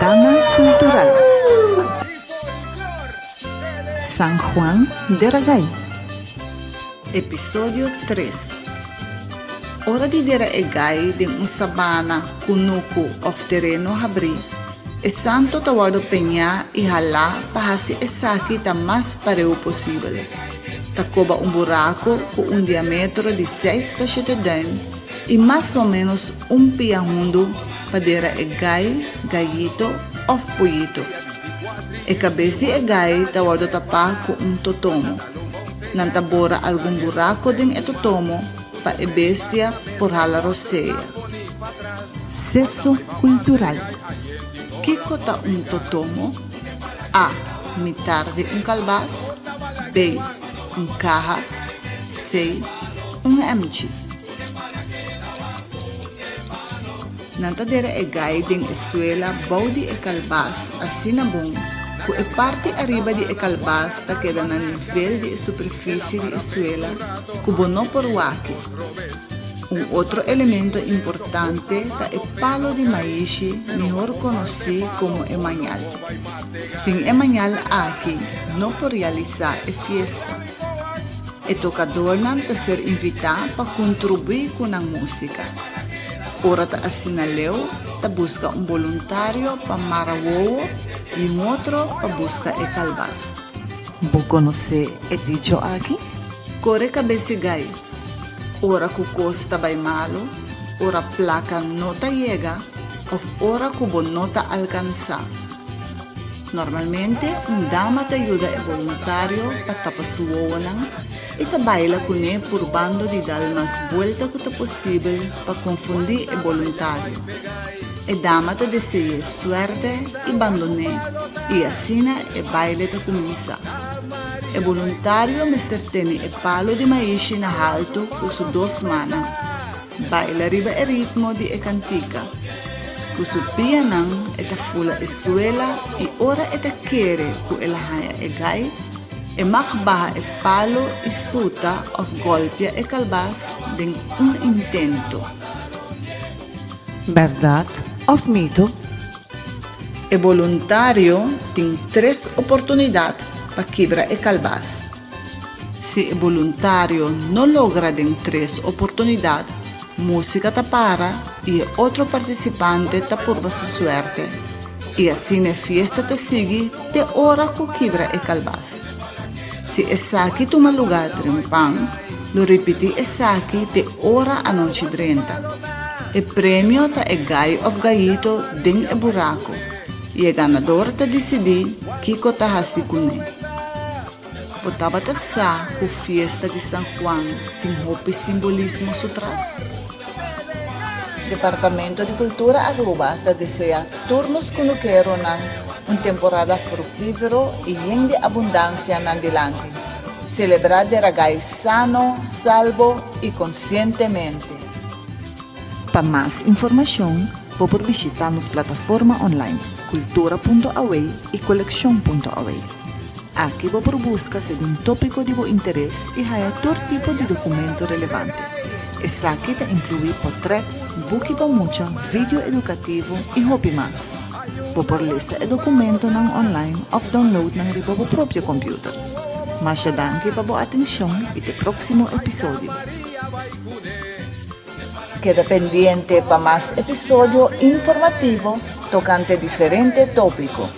Bentana Cultural. San Juan de Ragay. Episodio 3. Ora di dera e gai den un sabana, kunuku òf tereno habrí, e santo ta wòrdu peñá i halá pa hasi esaki ta mas pareu posibel. Ta koba un buraku ku un diametro di seis pa shete dùim i mas o ménos un pia hundu pa dera e gai, gayito òf poyito. E kabes di e gai ta wòrdu tapá ku un totomo. Nan ta bora algun buraku den e totomo pa e bestia por hala rosea. Seso kultural. Kiko ta un totomo? A. Mitar di un kalbas. B. Un kaha. C. Un èmchi. Nan ta dera e gai den e suela bou di e kalbas asina bon ku e parti ariba di e kalbas ta keda na nivel di e superfisie di e suela ku bo no por wak. Un otro elemento importante ta e palo di maishi mihor konosí komo e mañal. Sin e mañal aki no por realisá e fiesta. E tokadornan ta ser invitá pa kontribuí ku nan músika. Ora ta asina leu, ta buska un boluntario pa mara wowo i un otro pa buska e kalbas. Bo konosé e dicho aki? Kore kabes i gai. Ora ku kos ta bai malu, ora plaka no ta yega òf ora ku bo no ta alkansá. Normalmente un dama ta yuda e boluntario pa tapa su wowonan i ta baila kuné purbando di dal mas buelta ku ta posibel pa konfundí e boluntario. E dama ta dese'é suerte i bandon'é i asina e baile ta kuminsá. E boluntario mester tene e palo di maishi na haltu ku su dos mannan, baila riba e ritmo di e kantika. Ku su pianan e ta fula e suela i ora e ta kere ku el a haña e gai, e mag baha e palo i suta òf gòlpia e kalbas den un intento. Bèrdat òf mito? E boluntario tin tres oportunidat pa kibra e kalbas. Si e boluntario no logra den tres oportunidat, músika ta para i e otro partisipante ta purba su suerte. I asina e fiesta ta sigui te ora ku kibra e kalbas. Si esaki tuma lugá trempan, lo ripití esaki te ora anochi drenta. E premio ta e gai òf gayito den e buraku i e ganador ta disidí kiko ta hasi kuné. Bo tabata sa ku fiesta di San Juan tin hopi simbolismo su tras? Departamento di Cultura Aruba ta desea tur nos kunukeronan un temporada fructífero y yen di abundancia nan dilanti. Celebra Deragay sano, salbo y conscientemente. Pa mas informacion bo por bishita nos plataforma online cultura punto aw y coleccion punto aw. Aki bo por buska segun tópiko di bo interes i haña tur tipo di dokumento relevante. Esaki ta inkluí potrèt, buki pa mucha, video edukativo i hopi mas. Bo por lesa e dokumentonan online òf download nan riba bo propio kòmpiuter. Masha danki pa bo atenshon i te próksimo episodio! Keda pendiente pa mas episodio informativo tokante diferente tópiko.